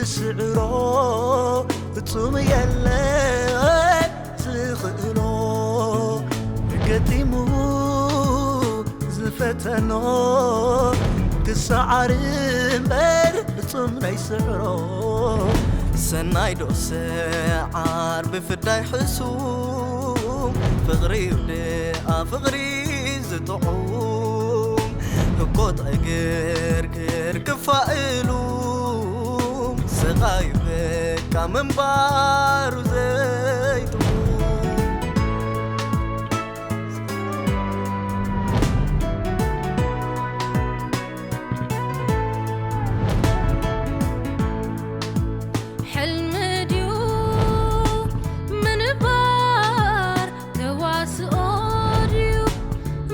ስዕሮ ፍጹም የለን ዝኽእሎ፣ ገጢሙ ዝፈተኖ፣ ክሰዓር እምበር ፍጹም ናይ ስዕሮ። ሰናይ ዶ ሰዓር ብፍዳይ ሕሱም፣ ፍቕሪ ዩ ደኣ ፍቕሪ ዝጥዑም፣ ህኮት ዕግርግር ክፋእሉ፣ ስቓዩ በቃ ምንባሩ ዘይጥዑም። ሕልሚ ድዩ ምንባር፣ ተዋስኦ ድዩ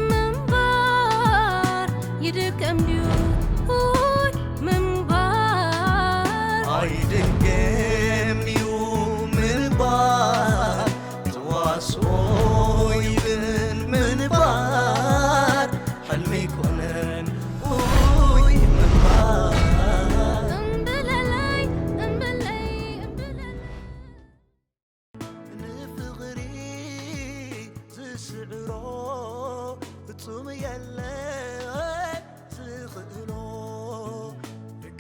ምንባር፣ ይድከም ድዩ ውይ ምንባር። ኣይድገም እዩ ምንባር፣ ተዋስኦ ይብን ምንባር፣ ሕልሚ ኣይኮነን ውይ ምንባር። እምብለለይ፣ እምብለይ፣ እምብለለይ። ንፍቕሪ ዝስዕሮ ፍጹም የለን ዝኽእሎ፣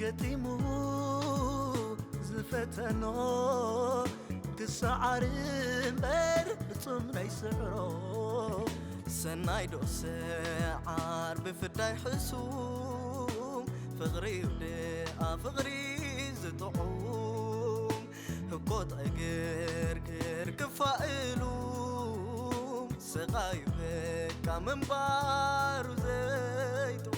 ገጢሙ ዝፈተኖ፣ ክሰዓር እምበር ፍጹም ናይ ስዕሮ። ሰናይ ዶ ሰዓር ብፍዳይ ሕሱም፣ ፍቕሪ ዩ ደኣ ፍቕሪ ዝጥዑም፣ ህኮት ዕግርግር ክፋእሉ፣ ስቓዩ በቃ ምንባሩ ዘይጥዑም።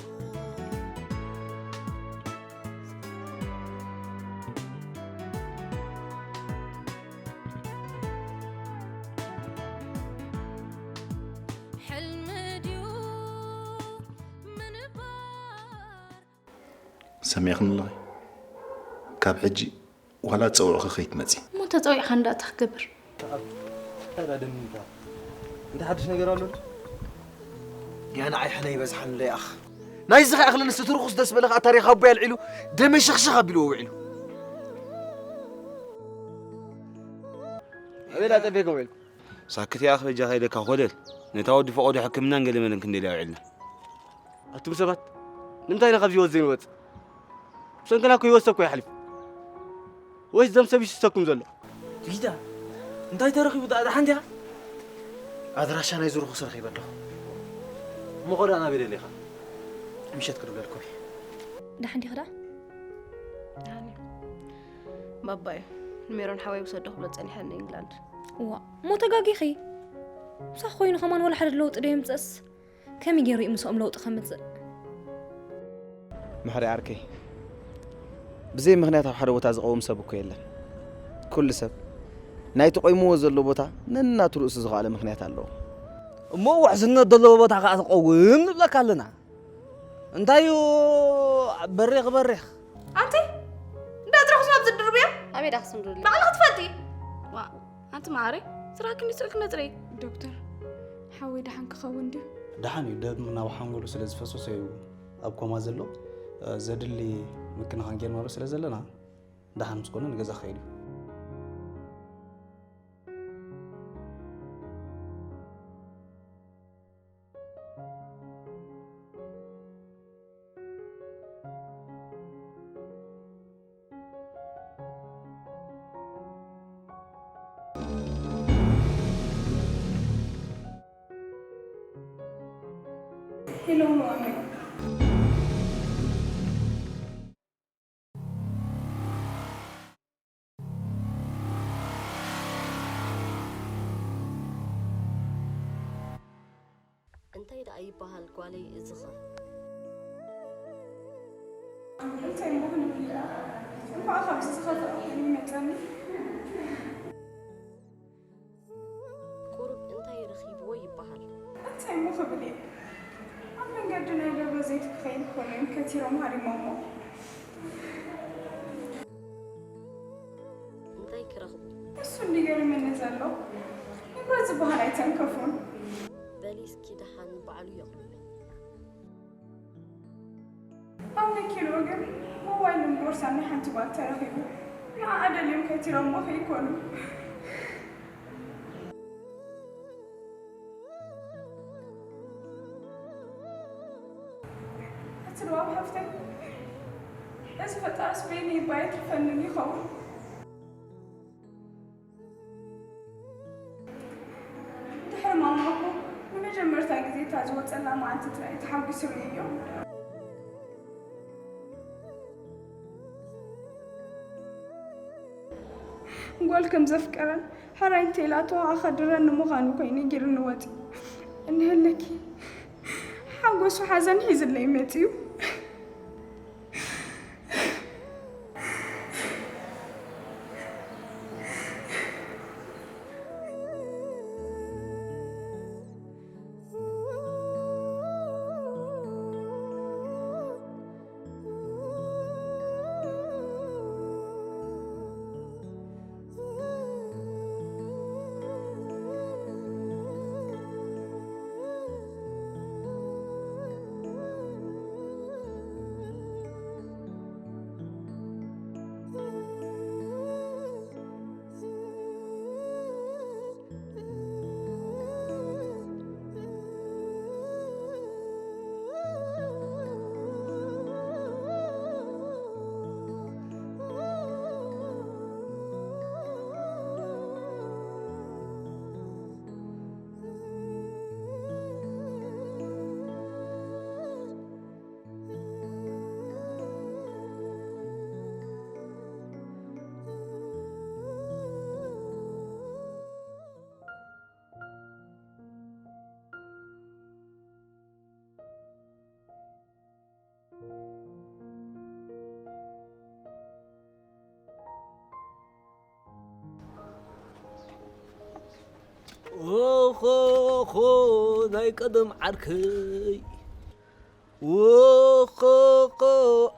ሕልሚ ድዩ ምንባር? ሰሚዕኽኒ ኣለኺ? ካብ ሕጂ ዋላ ጸውዕኺ ከይትመጺ። እሞ ተጸዊዕኻ እንዳ እንታይ ክገብር? እንታይ ደኣ ደም እንታይ? እንታይ ሓድሽ ነገር ኣሎ? ገና ኣይሕነ ይበዝሓኒ ደኣ ኣኽ። ናይዚ ኸኣ ክልንስ እቲ ርኹስ ደስ በለኻ ታሪኽ ኣቦይ ኣልዒሉ ደመይ ሸኽሸኽ ኣቢልዎ ውዒሉ። ኣበይ ደኣ ጠፊእካ ውዒልካ? ሳክት ኢኻ በጃኻ ኢለካ ኮለል። ነታ ወዲ ፈቐዶ ሕክምናን ገለ መለን ክንደልያ ውዒልና። ኣቱም ሰባት፣ ንምንታይ ኢና ካብዚ ህይወት ዘይንወጽእ? ብሰንክና እኮ ህይወት ሰብ እኮ ይሓልፍ። ወይስ ደም ሰብ ይስተኩም ዘሎ? ዲዳ፣ እንታይ ተረኺቡ ደኣ? ደሓን ዲኻ? ኣድራሻ ናይዚ ርኹስ ረኺበ ኣለኹ። እሞ ኸዳ ናበይ ደሊኻ? ምሸት ክድውለልኩም እየ። ደሓን ዲኺ ደኣ? ደሓን እየ። ባባይ፣ ንሜሮን ሓወይ ውሰዶ ክብሎ ጸኒሐ ንኢንግላንድ። እዋ፣ እሞ ተጋጊኺ። ምሳኺ ኮይኑ ከማን ወላ ሓደ ለውጢ ዶ የምጽእስ? ከመይ ገይሩ እዩ ምስኦም ለውጢ ከምጽእ? ምሕሪ ዓርከይ፣ ብዘይ ምኽንያት ኣብ ሓደ ቦታ ዝቐውም ሰብ እኮ የለን። ኩሉ ሰብ ናይቲ ቆይምዎ ዘሎ ቦታ ነናቱ ርእሱ ዝኸኣለ ምኽንያት ኣለዎ። እሞ ውሕስነት ዘለዎ ቦታ ከኣ ትቐውም ንብለካ ኣለና። እንታይ እዩ በሪኽ በሪኽ? ኣንቲ፣ እንዳ ጥርኹስ ናብ ዝድርብዮ? ኣበይ ዳኽስም ዱሊ? ባዕልኺ ትፈልጢ። ዋ፣ ኣንቲ መዓረይ፣ ስራሕኪ እንዲ ስእልኪ መጽረይ። ዶክተር፣ ሓወይ ደሓን ክኸውን ድዩ? ደሓን እዩ። ደም ናብ ሓንጎሉ ስለ ዝፈሰሶ እዩ ኣብ ኮማ ዘሎ። እ፣ ዘድሊ ምክንኻን ጌርናሉ ስለ ዘለና፣ ደሓን ምስ ኮነ ንገዛ ክኸይድ እዩ። ሄሎ፣ ማሚ። እንታይ ደኣ ይበሃል ጓለይ እዚኸ? እንታይ እሞ ክንብል ኢና? እንኳዕ ካብዚ ዝኸፍአ ኮይኑ ይመጸኒ። ቁሩብ እንታይ ረኺብዎ ይበሃል? እንታይ እሞ ክብል እየ? ኣብ መንገዲ ናይ ደብረ ዘይት ክኸይድ ከሎ እዮም ከቲሮም ሃሪሞሞ። እንታይ ክረኽቡ? እሱ እንዲገርመኒ ዘሎ ንብረት ዝበሃል ኣይተንከፉን። በሊ እስኪ ደሓን በዓሉ የቕርበለይ። ኣብ መኪንኡ ግን ሞባይልን ቦርሳን ናይ ሓንቲ ጓል ተረኺቡ። ንዓኣ ደልዮም ከቲሮሞ ከይኮኑ። ኣቲ ልባም ሓፍተይ፣ እዚ ፈጣሪስ በይነይ እባ ኣይትርፈንን ይኸውን። ድሕሪ ማማ እኮ ንመጀመርታ ግዜ እታ ዝወጸላ መዓልቲ ጥራይ ተሓጒሱ ርእየዮ። ጓል ከም ዘፍቀረን ሕራይ እንተኢላቶ ኣኸድረኒ ምዃኑ ኮይኑ ነጊርኒ ወጺኡ። እንሀለኪ ሓጎሱ ሓዘን ሒዝለይ መጺኡ። ኦኾኾ ናይ ቀደም ዓርከይ፣ ኦኾኾ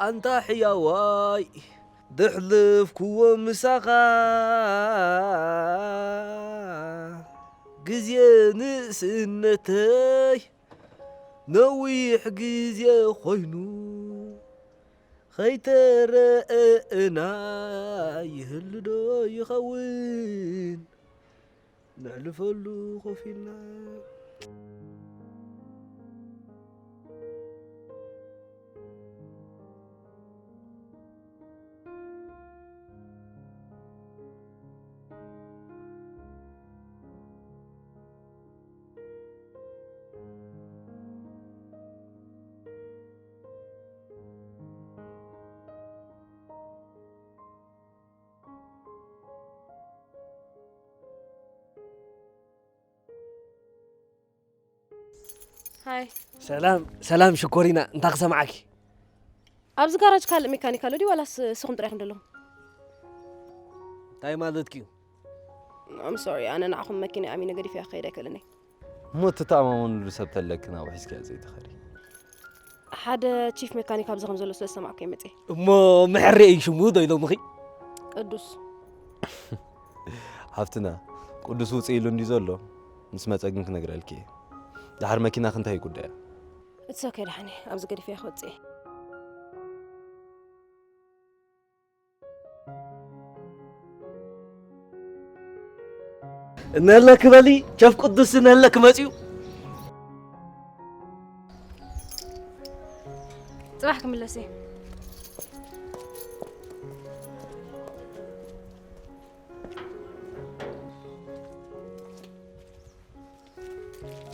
ኣንታ ሕያዋይ፣ ዘሕለፍክዎ ምሳኻ ግዜ ንእስነተይ ነዊሕ ግዜ ኾይኑ፣ ኸይተረኣኣና ይህሉ ዶ ይኸውን? ነሕልፈሉ ኮፍ ኢልና። ሃይ። ሰላም ሰላም ሽኮሪና፣ እንታይ ክሰምዓኪ? ኣብዚ ጋራጅ ካልእ ሜካኒክ ኣሎ ድዩ ዋላስ ንስኹም ጥራይ ኢኹም ዘለኹም? እንታይ ማለትኪ እዩ? I'm sorry፣ ኣነ ንዓኹም መኪና ኣሚነ ገዲፈያ ክኸይድ ኣይክእልን እየ። እሞ እትተኣማመንሉ ሰብ ተለኪ ናብኡ ሒዝክያ ዘይትኸዲ? ሓደ ቺፍ ሜካኒክ ኣብዚ ከም ዘሎ ስለ ዝሰማዕኩ እየ መፅየ። እሞ መሐሪ እዩ ሽሙ ዶ ኢሎምኺ? ቅዱስ። ሓፍትና፣ ቅዱስ ውፅእ ኢሉ እንድዩ ዘሎ፣ ምስ መፀ ግን ክነግረልኪ እየ። ደሓር መኪናኺ እንታይ እዩ ጉዳያ? It's okay ደሓን እየ፣ ኣብዚ ገዲፈያ ክወፅእ እየ። እነለክ በሊ፣ ቸፍ ቅዱስ እነለክ መፅዩ። ፅባሕ ክምለስ እየ።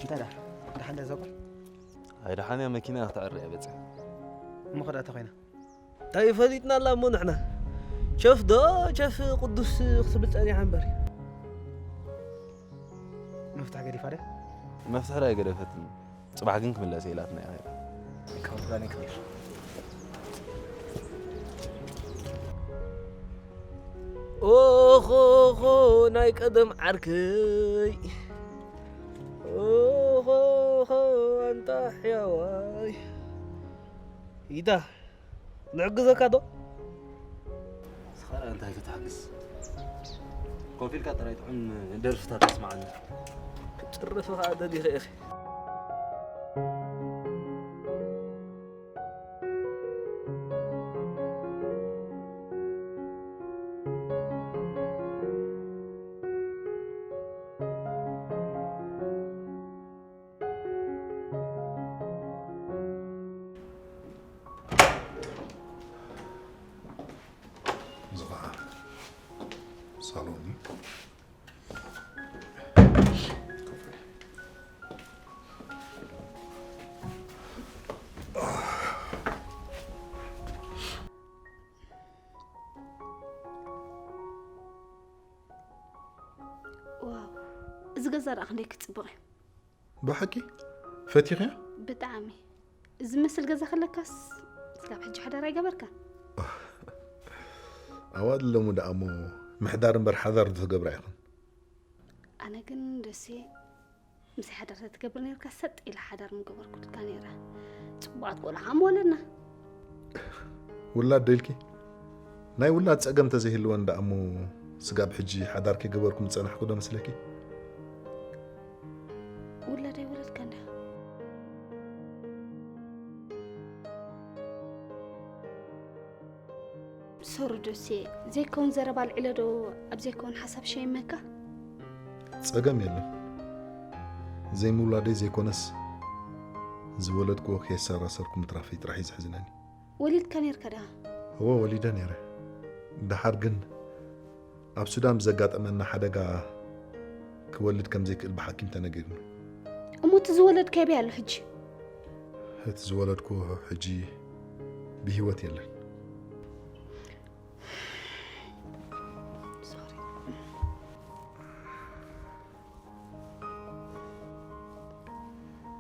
እንታይ ደኣ ደሓን ዶ ዘጓል? ኣይደሓንያ መኪና ክትዕረ እየ በፂሐ። እሞ ከ ደኣ ተኾይና? እንታይ ፈሊጥናላ እሞ ንሕና። ቸፍ ዶ ቸፍ ቅዱስ ክትብል ጸኒሓ እምበር። መፍትሕ ገዲፋ ደ? መፍትሕ ዶ ኣይገደፈትን። ጽባሕ ግን ክምለስ እየ ኢላትና እያ። ካብ ፕላን ክሊር። ኦሆሆ ናይ ቀደም ዓርከይ ኦሆሆ ኣንታ ሕያዋይ ኢታ ንሕግዘካ ዶ? ንስኻ እንታይ ክትሕግዝ? ኮፍ ኢልካ ጥራይ ጥዑም ደርፍታት ኣስምዓኒ። ክትጭርፊ ከኣ ደሊኺ ኢኺ። ሳሎን እዩ። ዋው፣ እዚ ገዛ ደኣ ክንደይ ክጽብቕ እዩ። ብሓቂ ፈቲኽያ? ብጣዕሚ። እዚ መስል ገዛ ከለካስ ስጋብ ሕጂ ሓዳር ኣይገበርካን? ኣዋል ሎሙ ደኣ እሞ ምሕዳር እምበር ሓዳር ዶ ትገብራ ኢኹን? ኣነ ግን ደሴ፣ ምስ ሓዳር ተትገብር ነርካ ሰጥ ኢለ ሓዳር ምገበርኩልካ ነይረ። ጽቡቓት ቆልዓ ኸዓ ምወለድና። ውላድ ደልኪ? ናይ ውላድ ጸገም ተዘይህልወን ደኣ እሞ ስጋብ ሕጂ ሓዳር ከይገበርኩም ዝጸናሕኩ ዶ መስለኪ? ውላድ ኣይወለድካ እንዳ። ሶሪ ደሴ፣ ዘይከውን ዘረባ ኣልዒለ ዶ ኣብ ዘይከውን ሓሳብ ሸይመካ? ጸገም የለን። ዘይምውላደይ ዘይኮነስ ዝወለድክዎ ከየሰራሰርኩ ምትራፈይ ጥራሕ እዩ ዘሕዝነኒ። ወሊድካ ነርካ ደኣ? እወ ወሊደ ነይረ። ደሓር ግን ኣብ ሱዳን ብዘጋጠመና ሓደጋ ክወልድ ከም ዘይክእል ብሓኪም ተነጊሩኒ። እሞ እቲ ዝወለድካዮ ኣበይ ኣሎ ሕጂ? እቲ ዝወለድኩ ሕጂ ብህይወት የለን።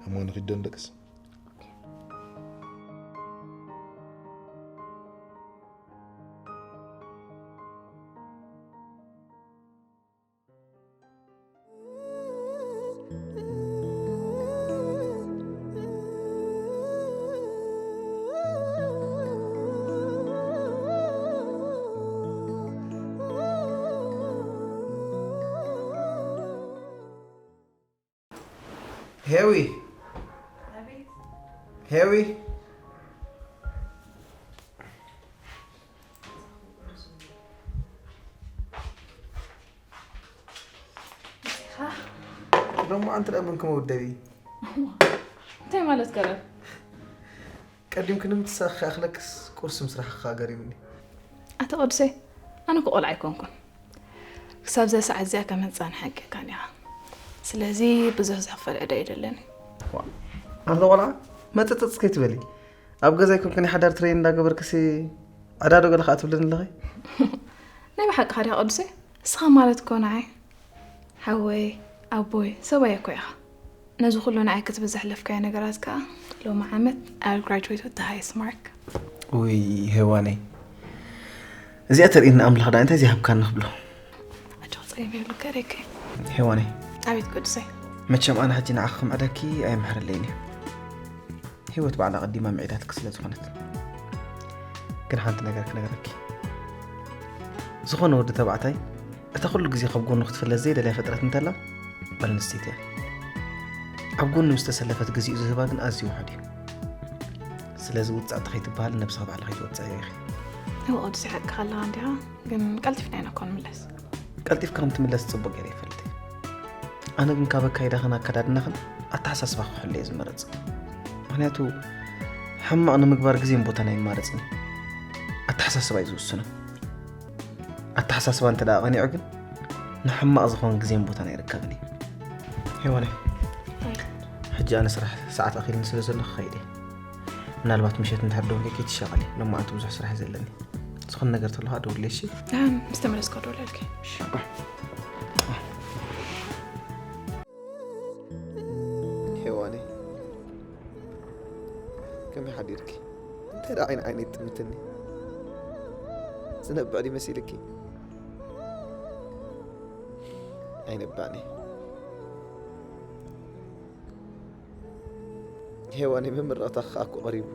እሞ ንኺድ ዶ ንደቅስ? ሄዊ፣ ሄዊ፣ ሎማዓንቲ ደኣ መን ክመውደቢ? እንታይ ማለት ከ? ቀዲምክኒ ምትሳኺ ክኣኽለክስ ቁርሲ ምስራሕኻ ገሪሙኒ። ኣቶ ቅዱሰይ፣ ኣነ እኮ ቆልዓ ኣይኮንኩን። ክሳብ እዛ ሰዓት እዚኣ ከመን ጻንሐ ሓቂኻ ኢኻ። ስለዚ ብዙሕ ዝኽፈል ዕዳ የደለኒ። ኣንተ ቆልዓ መጥጥጽ ከይትበሊ። ኣብ ገዛይ ኮንክኒ ሓዳር ትረይ እንዳገበርክሲ ዕዳ ዶ ገለ ከኣ ትብልኒ ኣለኺ? ናይ ብሓቂ ዲኻ ቅዱሰይ? እስኻ ማለት እኮ ንዓይ ሓወይ ኣቦይ ሰብኣይ እኮ ኢኻ። ነዚ ኩሉ ንዓይ ክትብል ዘሕለፍካዮ ነገራት ከኣ ሎሚ ዓመት I graduate with the highest mark። ውይ ሄዋነይ፣ እዚኣ ተርእየኒ ኣምላኽ ደኣ እንታይ ዘይሃብካኒ ክብሎ። ኣጆኻ ጸገም የብሉን ከደከይ። ሄዋነይ፣ ኣቤት ቅዱሰይ። መቸም ኣነ ሕጂ ንዓኺ ክምዕደኪ ኣይምሕረለይን እዩ። ህይወት ባዕላ ቀዲማ ምዒዳትኪ ስለ ዝኾነት። ግን ሓንቲ ነገር ክነግረኪ። ዝኾነ ወዲ ተባዕታይ እታ ኩሉ ግዜ ካብ ጎኑ ክትፍለስ ዘይደልያ ፍጥረት እንተላ ጓል ኣንስተይቲ እያ። ኣብ ጎኑ ምስ ተሰለፈት ግዚኡ ዝህባ ግን ኣዝዩ ውሑድ እዩ። ስለዚ ውጽዕቲ ከይትበሃሊ ነብስኺ ባዕልኺ ትወጽዕዮ ኢኺ። እወ ቅዱስ ሓቅኻ ኣለኻ እንዲኻ፣ ግን ቀልጢፍና ኢና እኮ ንምለስ። ቀልጢፍካ ከም ትምለስ ጽቡቕ ገይረ ይፈልጥ እየ። ኣነ ግን ካብ ኣካይዳኽን ኣከዳድናኽን ኣተሓሳስባኺ ክሕሉ እየ ዝመርጽ። ምኽንያቱ ሕማቕ ንምግባር ግዜን ቦታን ኣይማረጽን እዩ። ኣተሓሳስባ እዩ ዝውስኖ። ኣተሓሳስባ እንተ ደኣ ቀኒዑ ግን ንሕማቕ ዝኸውን ግዜን ቦታን ኣይርከብን እዩ። ሄዋነይ፣ ሕጂ ኣነ ስራሕ ሰዓት ኣኺልኒ ስለ ዘሎ ክኸይድ እየ። ምናልባት ምሸት እንድሕር ደው ኢልኪ ትሻቐሊ። ሎማዓንቲ ብዙሕ ስራሕ እዩ ዘለኒ። ዝኾነ ነገር ተሎ ከዓ ደውለይ እሺ? ደሓን ምስ ተመለስካ ደውለልኪ። ሄዋነይ፣ ከመይ ሓዲርኪ? እንታይ ደኣ ዓይኒ ዓይነይ ትጥምትኒ? ዝነብዕ ድዩ መሲልኪ? ኣይነባዕኒ። ሄዋነይ፣ መመረቕታ ከዓ እኮ ቀሪቡ።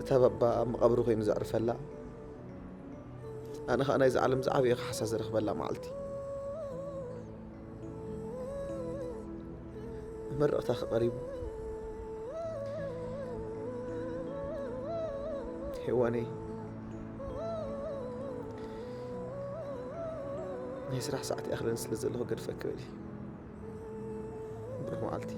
እታ ባባ ኣብ መቓብሩ ኮይኑ ዘዕርፈላ፣ ኣነ ኸኣ ናይዛ ዓለም ዝዓበየ ካሕሳ ዝረኽበላ መዓልቲ። መመረቕታ ኸቐሪቡ። ሄዋነይ፣ ናይ ስራሕ ሰዓት ይኣኽለኒ ስለ ዘለኹ ገድፈኪ በሊ። ብሩኽ መዓልቲ።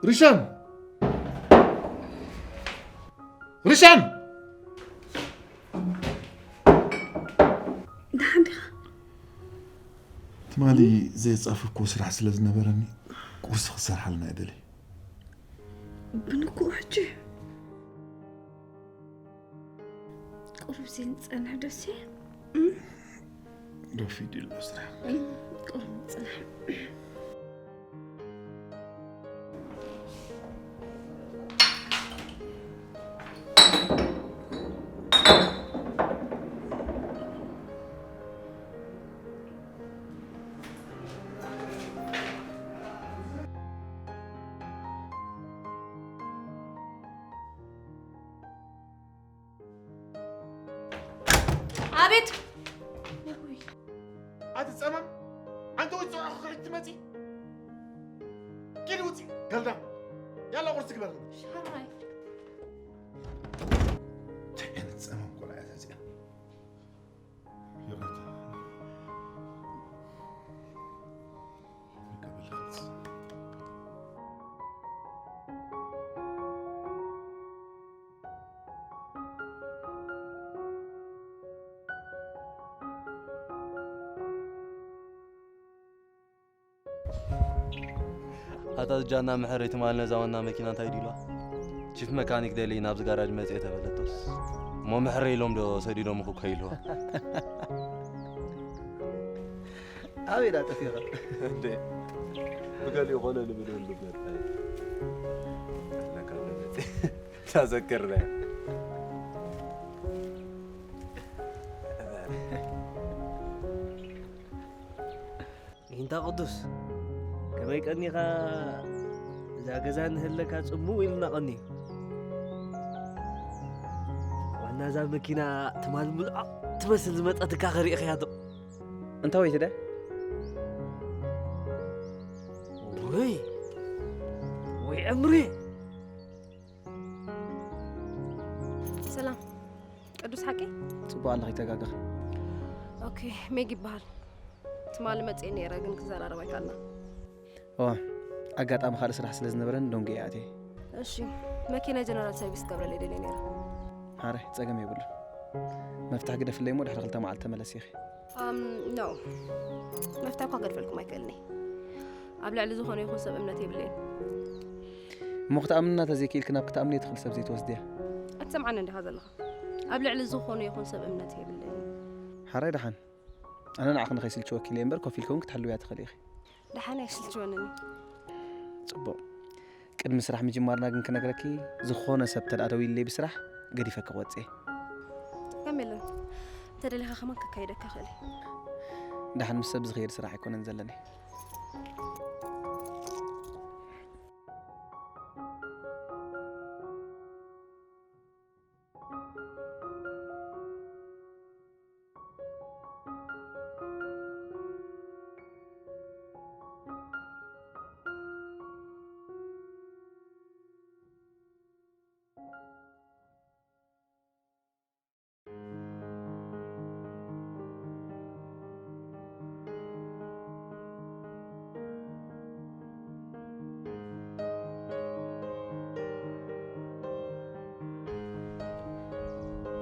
ሪሻን! ሪሻን! ደሓን ዲኻ? ትማሊ ዘየጻፈኩዎ ስራሕ ስለ ዝነበረኒ ቁርሲ ክትሰርሓልና እየ ደልየ። ብንኩኡ ሕጂ ቁሩብ ዘይንጸንሕ ደስ ዶፊ ድል መስርሕ ቁሩብ ንጸንሕ። ኣቤት ኣቲ ጸማም ኣንቲ ወይ ጽዑቕ ክሕጅ ትመጺ ኪድ ውጺ ገልዳ ያላ ቁርሲ ግበር ሻራይ ተቀን ጸማም ቆልዓ እያ እዚኣ ይቕረታ ይቅበል ኣታ ዝጃና ምሕረይ ትማል ነዛ ዋና መኪና እንታይ ዲልዋ ቺፍ መካኒክ ደሊ ናብዚ ጋራጅ መፅኤ ተበለቶስ እሞ ምሕረይ ኢሎም ዶ ሰዲዶም እኮ ኢልዋ ኣበይ ዳ ጠፊኻ እንዴ ብገሊኡ ኮነ ንብል ህሉ መጣ ለካ ለመጤ ታዘክርና ኢንታ ቅዱስ ከመይ ቀኒኻ እዛ ገዛ ንህለካ ጽምው ኢልና ቀኒ ዋና እዛ መኪና ትማል ምልዖ ትመስል ዝመጸትካ ከሪእኽያ ዶ እንታ ወይትደ ወይ ወይ ዕምሪ ሰላም ቅዱስ ሓቂ ጽቡቕ ኣለኺ ተጋግኺ ኦኬ ሜግ ይበሃል ትማሊ መፅእ ነይረ ግን ክዘራረብ ኣይከኣልና ኦ ኣጋጣሚ ካልእ ስራሕ ስለ ዝነበረን ዶንጎ እየ ኣትየ እሺ መኪና ጀነራል ሰርቪስ ትገብረለይ ደልየ ነይረ ኣረ ጸገም የብሉን መፍትሕ ግደፍለይ እሞ ድሕሪ ክልተ መዓልቲ ተመለስ ኢኺ ኖ መፍትሕ እኳ ገድፈልኩም ኣይክእልን እየ ኣብ ልዕሊ ዝኾነ ይኹን ሰብ እምነት የብለይን እሞ ክትኣምንና ተዘይክኢልኪ ናብ ክትኣምንዮ ትኽእል ሰብ ዘይትወስድያ ኣትሰምዓኒ እንዲኻ ዘለኻ ኣብ ልዕሊ ዝኾነ ይኹን ሰብ እምነት የብለይን ሓራይ ደሓን ኣነ ንዓኺ ንኸይስልችወኪ ኢለ እምበር ኮፍ ኢልኪ እውን ክትሕልውያ ትኽእሊ ኢኺ ደሓን ኣይስልችወንን እዩ ጽቡቕ ቅድሚ ስራሕ ምጅማርና ግን ክነግረኪ ዝኾነ ሰብ ተደኣ ደው ኢለይ ብስራሕ ገዲፈ ክወፅእ ከም የለን ተደሊኻ ከማን ከካይደካ ክእል ደሓን ምስ ሰብ ዝኸየድ ስራሕ ኣይኮነን ዘለኒ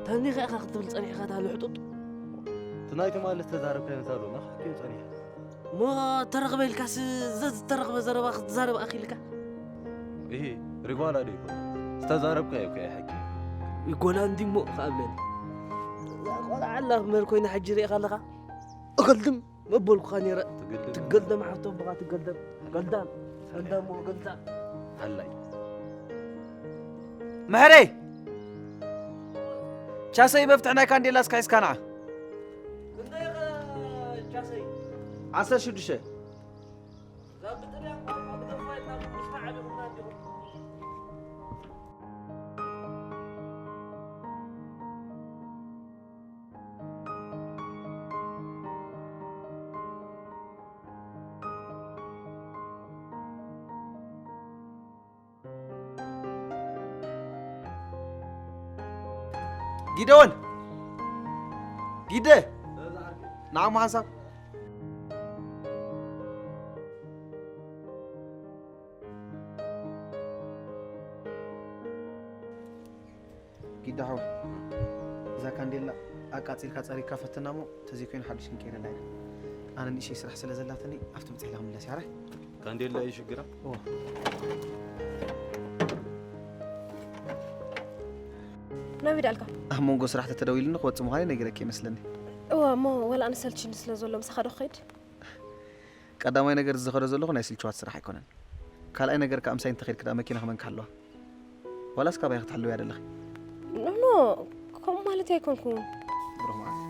ታኒኻ ኢኻ ክትብል ጸኒሕካ ታሉ ሕጡጥ እቲ ናይ ትማሊ ዝተዛረብካዮ ንሳሉ ናኻክዮ ጸኒሐ እሞ ተረኽበ ኢልካስ ዘዝተረኽበ ዘረባ ክትዛረብ ኣኺልካ ይሄ ሪጓላ ዶ ይኮን ዝተዛረብካዮ ከ ሓቂ ይጎላ እንዲሞ ከኣብለኒ ቆልዓ ኣላ ክመል ኮይና ሕጂ ርኢኻ ኣለኻ እኸልድም መበልኩኻ ነይረ ትገልደም ሓፍቶ ኣቦኻ ትገልደም ገልዳም ገልዳም ገልዳም ኣላይ ምሕረይ ቻሰይ መፍትሕ ናይ ካንዴላ እስካ ሒዝካ ንዓ ዓሰርተ ሽዱሽተ ጊደወን ጊደ ንዓሞ ሓንሳብ ጊዳ ሓወይ፣ እዛ ካንዴላ ኣቃጺልካ ጸሪግካ ፈትና እሞ፣ ተዘይኮይኑ ሓድሽ ክንቀይረላ ኢና። ኣነ ንእሽተይ ስራሕ ስለ ዘላትኒ፣ ኣብቲ ብጽሕላ ክምለስ እየ። ኣረ። ካንዴላ እዩ ሽግራ? እወ። ናበይ ደኣልካ? ኣብ መንጎ ስራሕ ተተደዊሉኒ ክወጽእ ምዃነይ ነጊረኪ ይመስለኒ። እወ፣ እሞ ዋላ ኣነ ሰልችኒ ስለ ዘሎ፣ ምሳኻ ዶ ክኸይድ? ቀዳማይ ነገር ዝኸዶ ዘለኹ ናይ ስልችዋት ስራሕ ኣይኮነን። ካልኣይ ነገር ከኣ ምሳይ እንተኸይድኪ ደኣ መኪና ከመን ክሓልዋ? ዋላስ ካባይ ክትሕልውያ ደለኺ? ኖ፣ ኖ፣ ከምኡ ማለት ኣይኮንኩን። ብሩኽ መዓልቲ።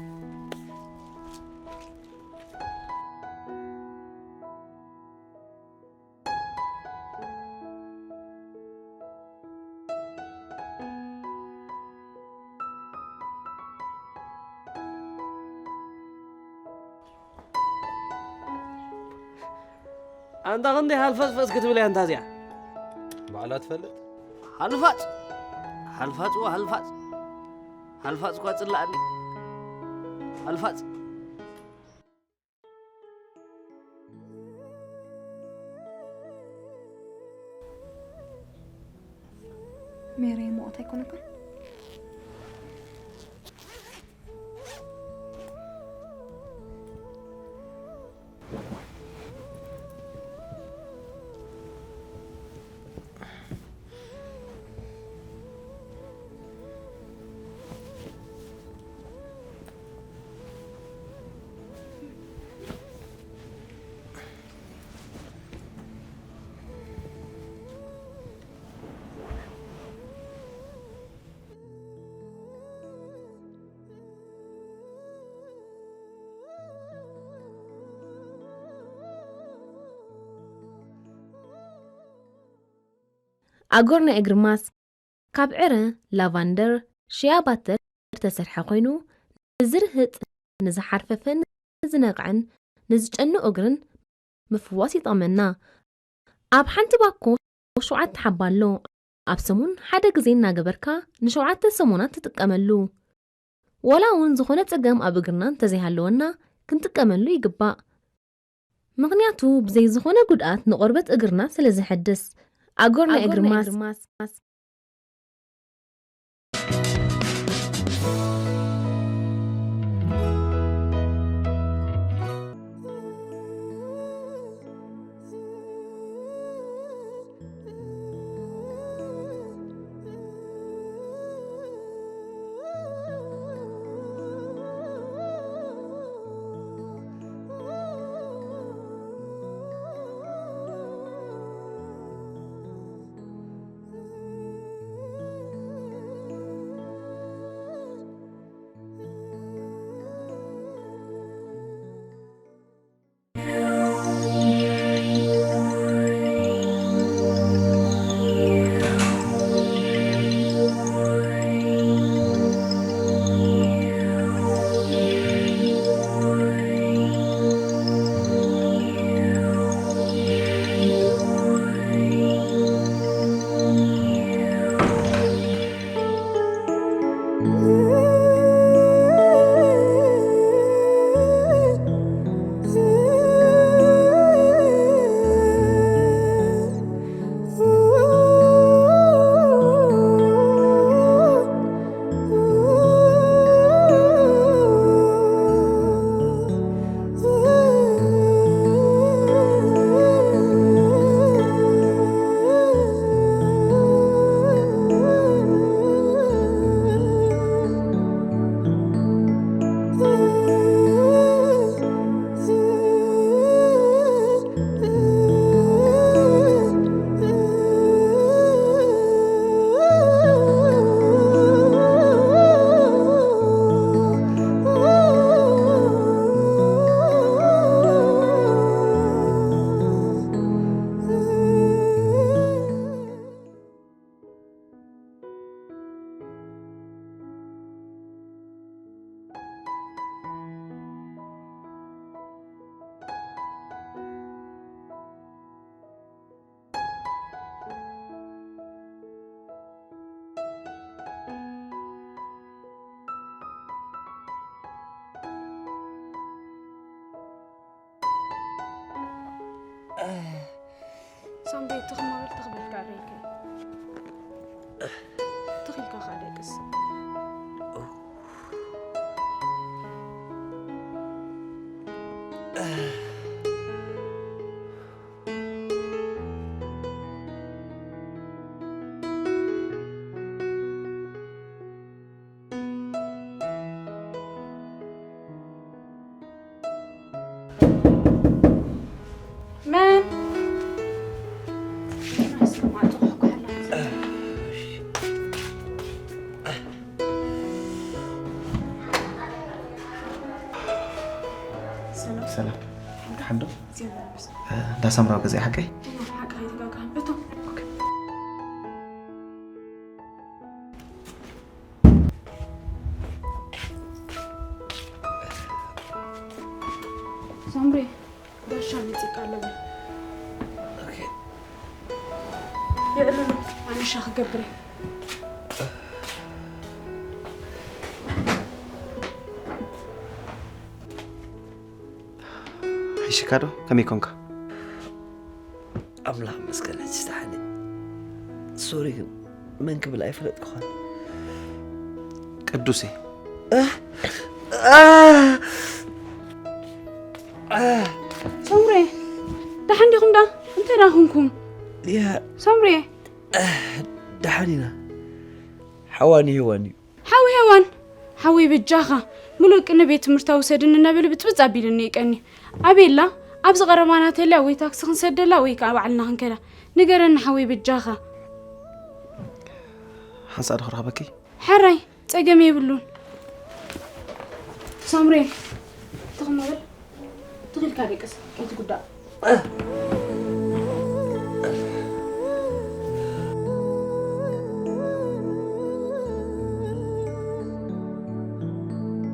ኣንታ ክንደይ ሃልፈጽፈጽ ክትብል እያ እንታ እዚኣ። ባዕላ ትፈልጥ። ሃልፋጽ። ሃልፋጽ ወ ሃልፋጽ። ሃልፋጽ እኳ ጽላእኒ። ሃልፋጽ። ሜሪ፣ ሙቐት ኣይኮነካን? ኣጎር ናይ እግሪ ማስክ ካብ ዕረ፣ ላቫንደር፣ ሽያ ባተር ዝተሰርሐ ኮይኑ፣ ንዝርህጥ፣ ንዝሓርፈፈን ንዝነቕዕን ንዝጨኑ እግርን ምፍዋስ ይጠቕመና። ኣብ ሓንቲ ባኮ ሸውዓተ ሓባ ኣሎ። ኣብ ሰሙን ሓደ ግዜ እናገበርካ ንሸውዓተ ሰሙናት ትጥቀመሉ። ዋላ እውን ዝኾነ ጸገም ኣብ እግርና እንተዘይሃለወና ክንጥቀመሉ ይግባእ። ምኽንያቱ ብዘይ ዝኾነ ጉድኣት ንቆርበት እግርና ስለ ዝሕድስ። ኣጎር ናይ ኣጎር እግሪ ናይ ማስክ። እግሪ ማስክ። ሳምቤ፣ ትኽ ማበል ትኽበልካ ኣለይከ። ትኽኢልካ ኸኣ ደቅስ። ዳሳምራዊ ገዛ ሓቀይ? ሓቂ ከይተጋግሃ እቶ ሳምሪ ጋሻ ሚጽቃ ኣለዎ። የዕልሉ ኣነሻ ክገብረ ሕሽካ ዶ ከመይ ኮንካ? ኣምላኽ መስገን ሕጂ ተሓኒ። ሶሪ ግን መን ክብል ኣይፈለጥኩኻን። ቅዱሴ ሳምሬ ደሓን ዲኹም ዳ? እንታይ ዳ ኹንኩም? ያ ሳምሬ ደሓን ኢና። ሓዋኒ ሄዋን እዩ። ሓዊ ሄዋን ሓዊ በጃኻ ምሉእ ቅነ ቤት ትምህርታ ውሰድኒ እናበለ ብፅብፅ ኣቢልኒ ይቀኒ ኣቤላ ኣብዚ ቀረባና ተልያ ወይ ታክሲ ክንሰደላ ወይ ከዓ ባዕልና ክንከዳ ንገረኒ ሓዊ በጃኻ ሓንሳእ ዶ ክረኽበኪ? ሓራይ ፀገም የብሉን ሳምሬ ትኽመበል ትኽልካ ደቅስ ከይትጉዳእ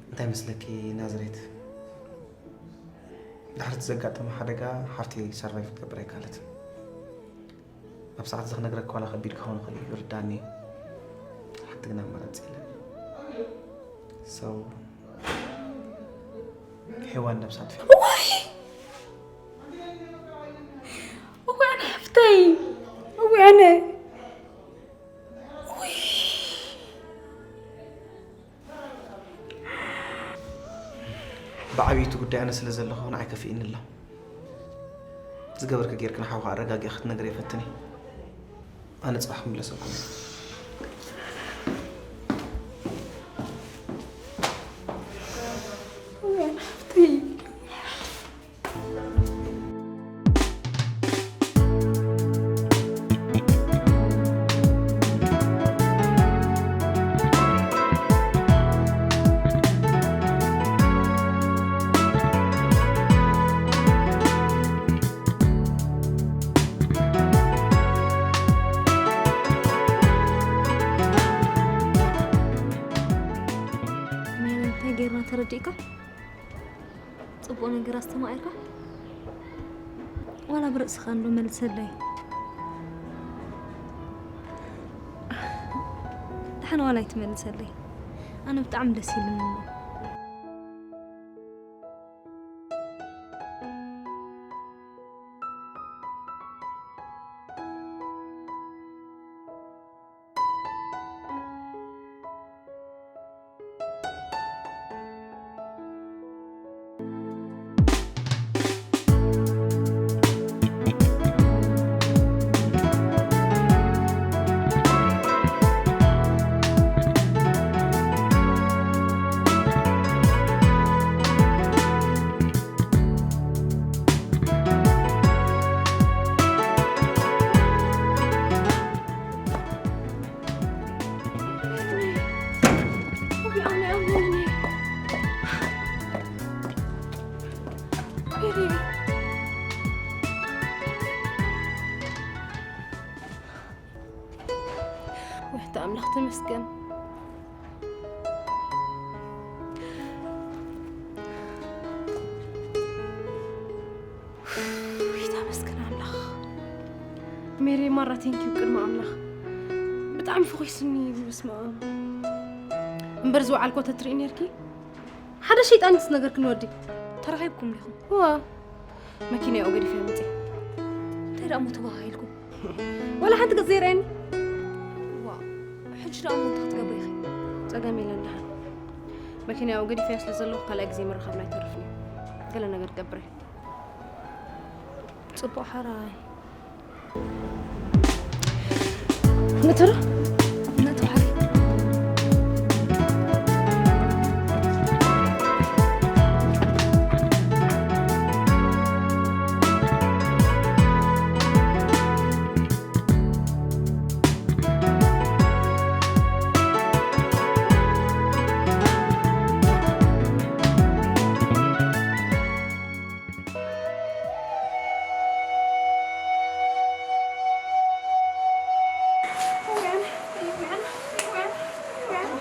እንታይ መስለኪ ናዝሬት ድሕርቲ ዘጋጠመ ሓደጋ ሓፍተይ ሰርቫይቭ ክትገብር ኣይከኣለትን ኣብ ሰዓት እዚ ክነግረካ ዋላ ከቢድ ክኸውን ይኽእል እዩ ይርዳኒ ሓንቲ ግን ኣማራፂ የለን ሰው ሄዋን ነብሳ ኣጥፊኣ እዋይ እዋይ ኣነ ሓፍተይ እዋይ ኣነ ብዓብይቱ ጉዳይ ኣነ ስለ ዘለኹ ንዓይ ከፍእኒ ኣሎ ዝገበርኪ ጌርኪ ንሓውካ ኣረጋጊኣ ክትነግርየ ፈትኒ ኣነ ፅባሕ ክምለሰኩም እየ ሜሪ እንታይ ጌርና ተረዲእካ? ፅቡቕ ነገር ኣስተማቒርካ? ዋላ ብርእስኻ እንዶ መልሰለይ። ደሓን ዋላ ኣይትመልሰለይ። ኣነ ብጣዕሚ ደስ ኢሉኒ እሞ። ውሕቲ ኣምላኽ ተመስገን ይታ መስገን ኣምላኽ ሜሪ ማራ ቴንኪዩ ቅድሚ ኣምላኽ ብጣዕሚ ፈኺስኒ በስመ ኣብ እምበር ዝወዓልኮ ተትርኢ ነርኪ ሓደ ሸይጣን ምስ ነገር ክንወዲ ተራኺብኩም ዲኹም ዋ መኪና ያው ገዲፈ መፅእ እንታይ ደኣ ሞ ተባሃሂልኩም ዋላ ሓንቲ ገጽ ዘይረኣየኒ ዋ ሕጂ ደኣ ሞ እንታይ ክትገብሪ ኢኺ ጸገም የለን ደሓን መኪና ያው ገዲፈያ ስለ ዘለኹ ካልኣይ ግዜ ምርኻብና ኣይተርፍን እዩ ገለ ነገር ክገብር እየ ጽቡቕ ሓራይ ንትሮ ነትባሕሪ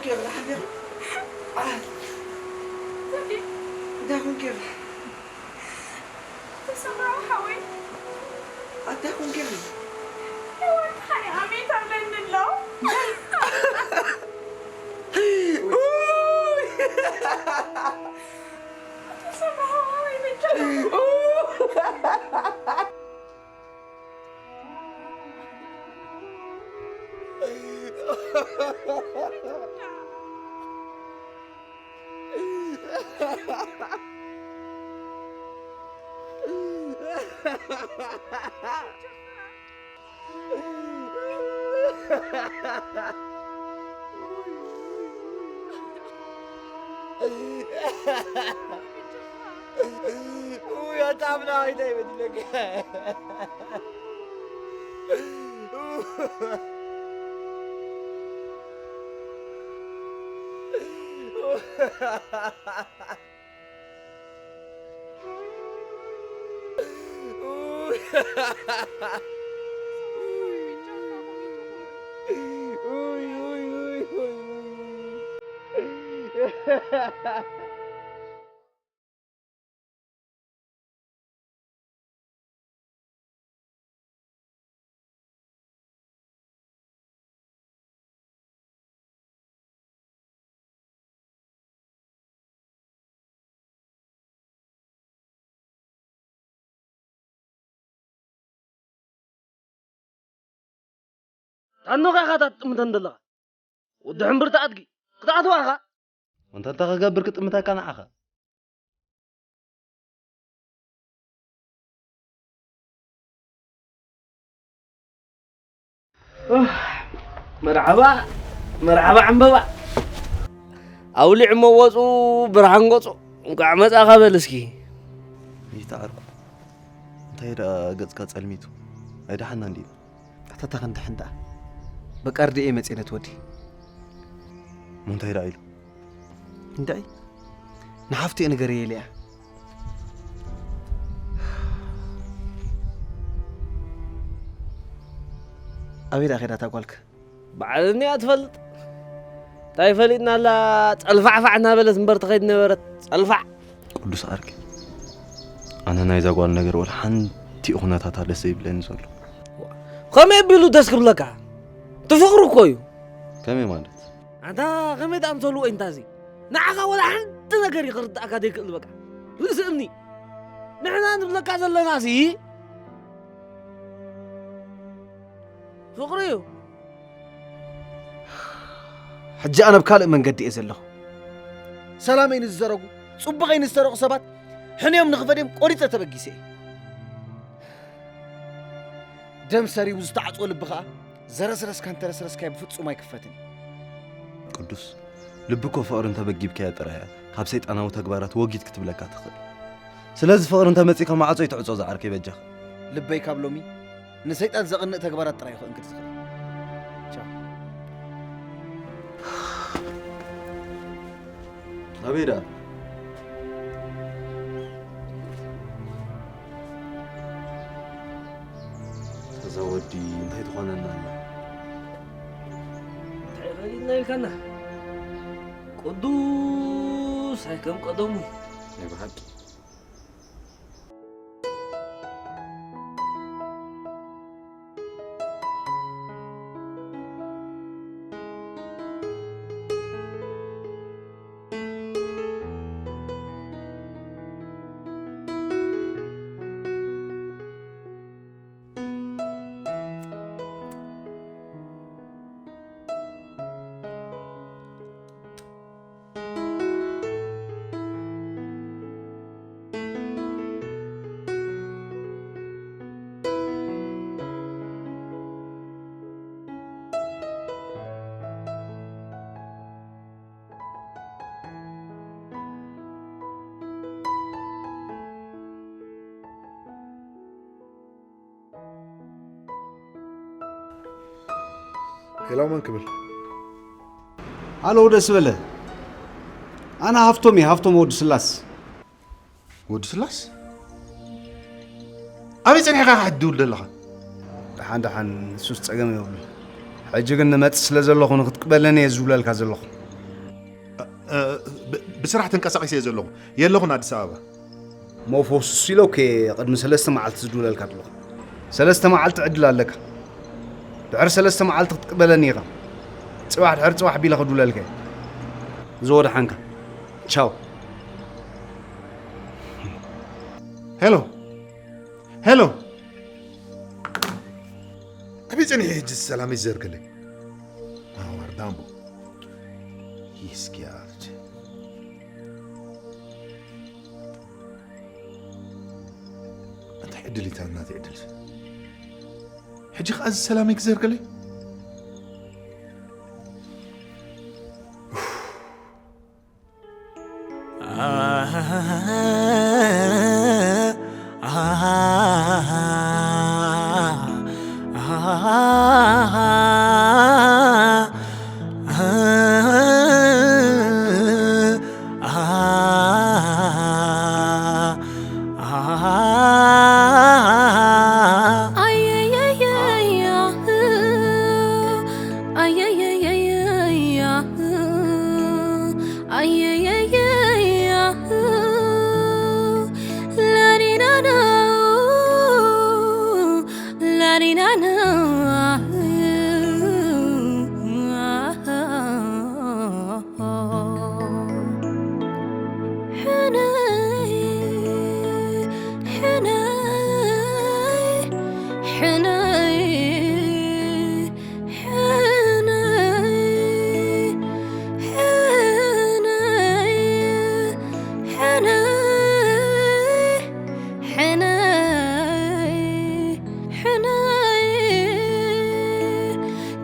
كيف الحبيب؟ آه. زكي. ده يكون كيف؟ تسمعوا حوي؟ أتاكم كيف؟ يا ولد حي عمي تعمل منه. تسمعوا حوي من جد. Uy, atam na ay tayo, madilag. ኣኖኻ ኢኻ እታ ትጥምተን ዘለኻ። ወዲ ሕምብርቲ ኣድጊ ክትኣትዋ ኢኻ። ወንታ እንታይ ክገብር ክጥምተካ ንዓኻ? መርሓባ፣ መርሓባ ዕምበባ። ኣውሊዕ መወፁ ብርሃን ገፁ። እንኳዕ መፃኻ በል እስኪ። ይተዓርኩ። እንታይ ደኣ ገፅካ ፀልሚቱ? ኣይደሓና እንዲና። ኣታ ተኸንድሕን ደኣ። በቃ ርድኤ መፅኤ ነቲ ወዲ። እሞ እንታይ ደኣ ኢሉ? እንታይ? ንሓፍቱ እየ ነገር እየ ኢለያ። ኣበይ ደኣ ኸይዳ እታ ጓልክ? ባዕልኒ እያ ትፈልጥ። እንታይ ፈሊጥናላ ጸልፋዕፋዕ እናበለት እምበር ትኸይድ ነበረት። ጸልፋዕ። ቅዱስ ዓርከይ፣ ኣነ ናይዛ ጓል ነገር ወላ ሓንቲ ኩነታታ ደስ ዘይብለኒ ዘሎ። ከመይ ኣቢሉ ደስ ክብለካ? እቲ ፍቕሪ እኮ እዩ። ከመይ ማለት? ኣንታ ከመይ ትኣምሰሉ ወይ እንታዚ? ንዓኻ ወላ ሓንቲ ነገር እዩ ክርድኣካ ዘይክእል በቃ። ርእሲ እምኒ። ንሕና ንብለካ ዘለናሲ ፍቕሪ እዩ። ሕጂ ኣነ ኣብ ካልእ መንገዲ እየ ዘለኹ። ሰላመይ ንዝዘረጉ፣ ጽቡቐይ ንዝሰረቑ ሰባት ሕንዮም ንኽፈድዮም ቆሪጸ ተበጊሰ እየ። ደም ሰሪቡ ዝተዓጽወ ልቢ ኸኣ ዘረስረስካ እንተረስረስካዮ ብፍጹም ኣይክፈትን እዩ። ቅዱስ፣ ልቢ እኮ ፍቕሪ እንተበጊብካዮ ጥራይ እያ ካብ ሰይጣናዊ ተግባራት ወጊድ ክትብለካ ትኽእል። ስለዚ ፍቕሪ እንተመጺእካ ማዕጾ ኣይትዕጾ ዝዓርከይ በጃኻ። ልበይ ካብ ሎሚ ንሰይጣን ዘቕንእ ተግባራት ጥራይ እዩ ክእንግድ ዝኽእል። ቻው። ኣበይ ደኣ? እዛ ወዲ እንታይ ትኾነና ኣላ? እንታይ ፈሊጥና ኢልካና? ቅዱስ ኣይከም ቀደሙ። ናይ ብሓቂ። ሄሎ፣ መን ክብል? ኣሎ፣ ደስ በለ። ኣነ ሃፍቶም እየ፣ ሃፍቶም ወዲ ስላስ። ወዲ ስላስ? ኣበይ ጸኒሕካ ክትድውል ዘለኻ? ደሓን፣ ደሓን፣ ንሱስ ጸገም የብሉን። ሕጂ ግን ንመጽእ ስለ ዘለኹ ንክትቅበለኒ እየ ዝድውለልካ ዘለኹ። ብስራሕ ተንቀሳቒሰ እየ ዘለኹ። የለኹን ኣዲስ ኣበባ። ሞፎስ ኢሎከ ቅድሚ ሰለስተ መዓልቲ ዝድውለልካ ኣለኹ። ሰለስተ መዓልቲ ዕድል ኣለካ። ድሕሪ ሰለስተ መዓልቲ ክትቅበለኒ ኢኻ። ጽባሕ ድሕሪ ጽባሕ ቢለ ክድውለልካ እየ። እዚ ወደሓንካ። ቻው። ሄሎ። ሄሎ። ኣበይ ጸኒሐ ሕጂ ሰላም ይዘርግለይ? ኣዋር ዳምቦ። ይስኪያት። እንታይ ዕድል እዩ ናተይ ዕድል? ሕጂ ከኣ እዚ ሰላመይ ክዘርግለይ?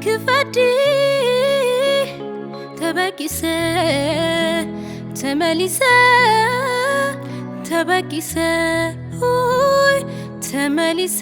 ክፈዲ ተበጊሰ ተመሊሰ ተበጊሰ ኡይ ተመሊሰ